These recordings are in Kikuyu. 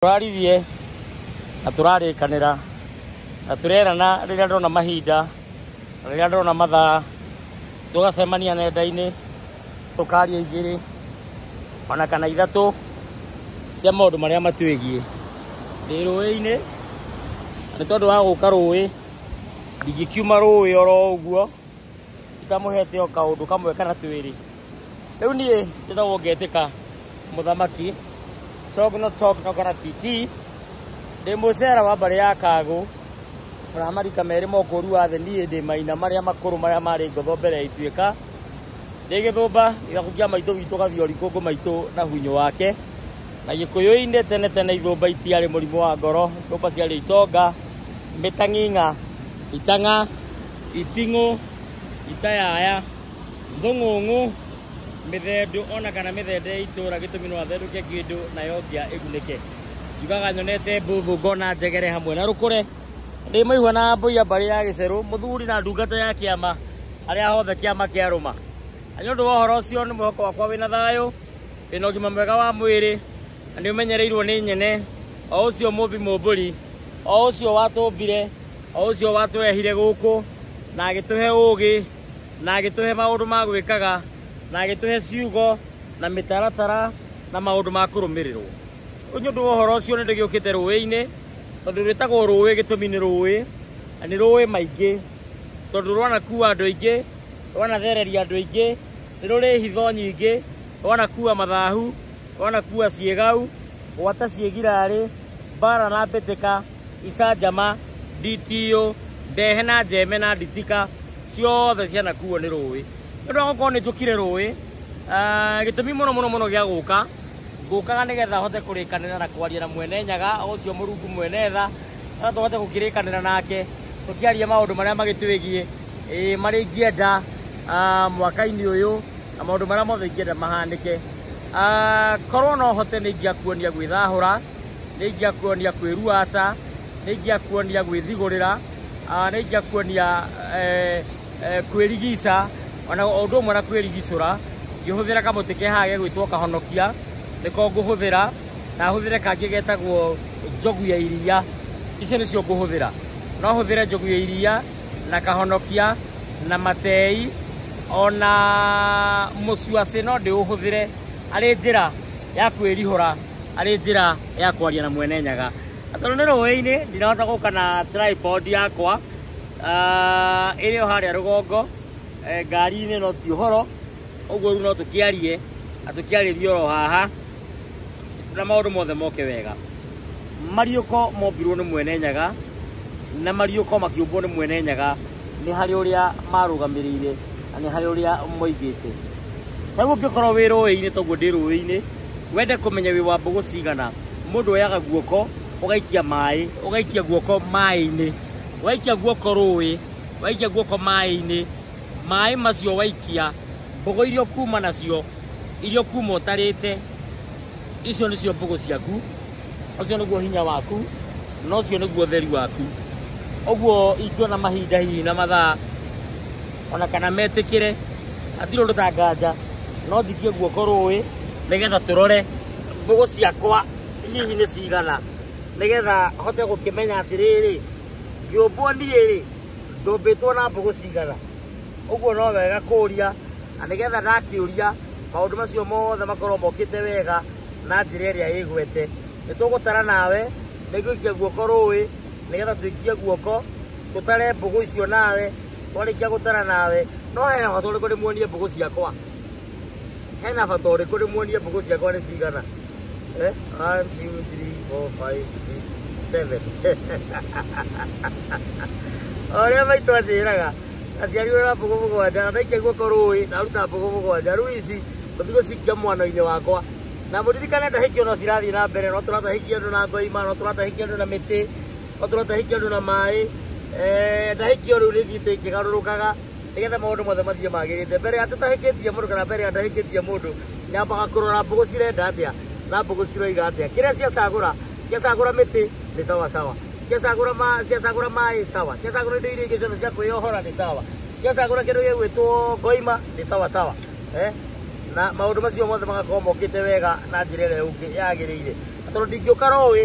Tũrarithie na tũrarĩkanĩra na tũrerana rĩrĩa ndona mahinda na rĩrĩa ndona mathaa, tũgacemania nenda-inĩ, tũkaria igĩrĩ ona kana ithatũ cia maũndũ marĩa matwĩgiĩ. Ndĩ rũĩ-inĩ na nĩ tondũ wa gũka rũĩ, ndingĩkiuma rũĩ oro ũguo itamũhete o kaũndũ kamwe kana twĩrĩ. Rĩu niĩ njĩtagwo Ngetĩka Mũthamaki, Togno Togno kana TT, ndĩ mũcera wa mbarĩ ya Kagũ, na marika merĩ ma ũkũũri wa thĩ. Niĩ ndĩ maina marĩa makũrũ marĩa marĩ ngotho mbere ya ituĩka. Ndĩ gĩthũmba gĩthaku kĩa maitũ witũ Gathiori kũngũ maitũ na hunyũ wake. Na Gĩkũyũ-inĩ tene tene ithũmba itiarĩ mũrimũ wa ngoro, ithũmba ciarĩ itonga, mĩtang'ing'a, itang'a, iting'ũ, itayaya, thũng'ũng'ũ, mĩthendũ ona kana mĩthende ya itũra, gĩtũmi no athendũke kĩndũ nayo ngĩa ĩgunĩke. Njugaga nyonete mbũthũ ngona njegere hamwe na rũkũre. Ndĩ mũigua na mbũi ya mbarĩ ya gĩcerũ, mũthuri na ndungata ya kĩama, harĩa hothe kĩama kĩarũma. Na nĩ ũndũ wa ũhoro ũcio nĩ mwĩhoko wakwa wĩna thayũ, wĩna ũgima mwega wa mwĩrĩ, na nĩ ũmenyereirwo nĩ nyene, o ũcio mũmbi mũmbũri, o ũcio watũmbire, o ũcio watũrehire gũkũ, na agĩtũhe ũgĩ, na agĩtũhe maũndũ ma gwĩkaga, na agĩtũhe ciugo, na mĩtaratara, na maũndũ ma kũrũmĩrĩrwo. Rĩu nĩ ũndũ wa ũhoro ũcio nĩ ndĩgĩũkĩte rũĩ-inĩ, tondũ rwĩtagwo rũĩ gĩtũmi nĩ rũĩ, na nĩ rũĩ maingĩ, tondũ rwanakua andũ aingĩ, rwanathereria andũ aingĩ, nĩ rũrĩ hitho nyingĩ, rwanakua mathahu, rwanakua ciĩgau, gwata ciĩgirarĩ, mbara na mbĩtĩka, icanjama, nditiũ, ndehe na njeme na nditika, ciothe cianakuo nĩ rũĩ. Nĩ ũndũ wa gũkorwo nĩ njũkire rũĩ, gĩtũmi mũno mũno mũno gĩa gũka, ngũkaga nĩgetha hote kũrĩkanĩra na kwaria na mwene Nyaga, ũcio Mũrungu mwene tha, nĩgetha tũhote gũkĩrĩkanĩra nake, tũkĩaria maũndũ marĩa magĩtwĩgiĩ, marĩa ingĩenda mwaka-inĩ ũyũ, na maũndũ marĩa mothe ingĩenda mahanĩke. Korwo no hote nĩ ingĩakuonia gwĩthahũra, nĩ ingĩakuonia kwĩruaca, nĩ ingĩakuonia gwĩthigũrĩra, nĩ ingĩakuonia kwĩrigica, ona ũndũ ũmwe na kwĩrigicũra, ngĩhũthĩra kamũtĩ ke haha gegwĩtwo kahonokia, nĩko ngũhũthĩra, na hũthĩre kangĩ getagwo njogu ya iria. Icio nĩcio ngũhũthĩra. No hũthĩre njogu ya iria, na kahonokia, na matei, ona mũcuacĩ no ndĩũhũthĩre arĩ njĩra ya kwĩrihũra, arĩ njĩra ya kwaria na mwene Nyaga. Na tondũ nĩ rũĩ-inĩ, ndinahota gũka na tripod yakwa, ĩrĩ o harĩa rũgongo, ngari-inĩ no ti ũhoro, ũguo rĩu no tũkĩarie, na tũkĩarĩrie oro haha, na maũndũ mothe moke wega. Mariũko mombirwo nĩ mwene Nyaga, na mariũko makĩũmbwo nĩ mwene Nyaga, nĩ harĩ ũrĩa marũgamĩrĩire, na nĩ harĩ ũrĩa moigĩte. Rĩu ũngĩkorwo wĩ rũĩ-inĩ toguo ndĩ rũĩ-inĩ, wende kũmenya wĩ wa mbũgũ cigana, mũndũ oyaga guoko, ũgaikia maĩ, ũgaikia guoko maĩ-inĩ, waikia guoko rũĩ, waikia guoko maĩ-inĩ, maĩ macio waikia, mbũgũ iria ũkuma nacio, iria ũkuma ũtarĩte, icio nĩcio mbũgũ ciaku, ũcio nĩguo hinya waku, na ũcio nĩguo ũtheri waku. Ũguo ingĩona mahinda hihi na mathaa, ona kana metĩkĩre, hatirĩ ũndũ ta nganja, no njikie guoko rũĩ, nĩgetha tũrore mbũgũ ciakwa hihi nĩ cigana, nĩgetha hote gũkĩmenya atĩrĩrĩ, ngĩũmbwo niĩ rĩ, ndũmbĩtwo na mbũgũ cigana. Ũguo no wega kũria, na nĩgetha ndakĩũria, maũndũ macio mothe makorwo mokĩte wega na njĩra ĩrĩa ĩgwete. Nĩ tũgũtara nawe, nĩ ngũikia guoko rũĩ, nĩgetha tũikie guoko, tũtare mbũgũ icio nawe, twarĩkia gũtara nawe, no hena bata ũrĩkũ ndĩmuonie mbũgũ ciakwa? Hena bata ũrĩkũ ndĩmuonie mbũgũ ciakwa nĩ cigana? 1, 2, 3, 4, 5, 6, 7. O ũrĩa maitũ anjĩraga, aciarirwo na mbũgũ mũgwanja, na ndaikia guoko rũĩ, ndaruta mbũgũ mũgwanja. Rĩu ici, ngũthiĩ gũcikia mwano-inĩ wakwa. Na mũririkane ndahĩkio no cirathiĩ na mbere, no tũratahĩkia andũ na ngoima, no tũratahĩkia andũ na mĩtĩ, no tũratahĩkia andũ na maĩ. Ndahĩkio rĩu nĩ ithiĩte ikĩgarũrũkaga, nĩgetha maũndũ mothe mathiĩ magĩrĩte. Mbere ya tũtahĩkĩtie mũndũ kana mbere ya ndahĩkĩtie mũndũ, nyambaga kũrora mbũgũ cirenda atĩa, na mbũgũ ciroiga atĩa. Kĩrĩa ciacagũra, ciacagũra mĩtĩ, nĩ sawa sawa. Ciacagũra ma, ciacagũra maĩ, sawa. Ciacagũra indo iria ingĩ ciothe cia kwĩyohora, nĩ sawa. Ciacagũra kĩndũ gĩgwĩtwo ngoima, nĩ sawa sawa. Na maũndũ macio mothe magakorwo mokĩte wega na njĩra ĩrĩa yagĩrĩire. Na tondũ ndingĩũka rũĩ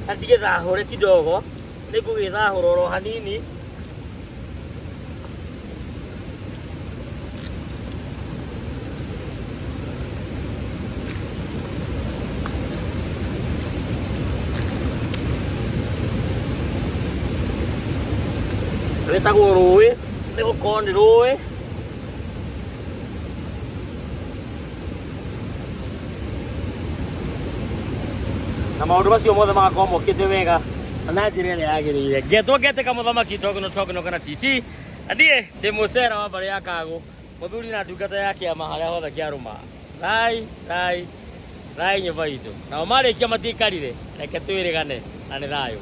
na ndigĩthahũre kidogo, nĩngũgĩthahũra oro hanini. Rwĩtagwo rũĩ nĩ gũkorwo nĩ rũĩ. Na maũndũ macio mothe magakorwo mokĩte wega na na njĩra ĩrĩa yagĩrĩire. Ngetwo ngetĩka mũthamaki togno togno kana titi, na niĩ ndĩ mũcera wa mbarĩ ya Kagũ, mũthuri na ndungata ya kĩama harĩa hothe kĩarũma. Thai thai thai nyũmba itũ. Nao marĩkia matiikarire, reke twĩrĩgane na nĩ thayũ.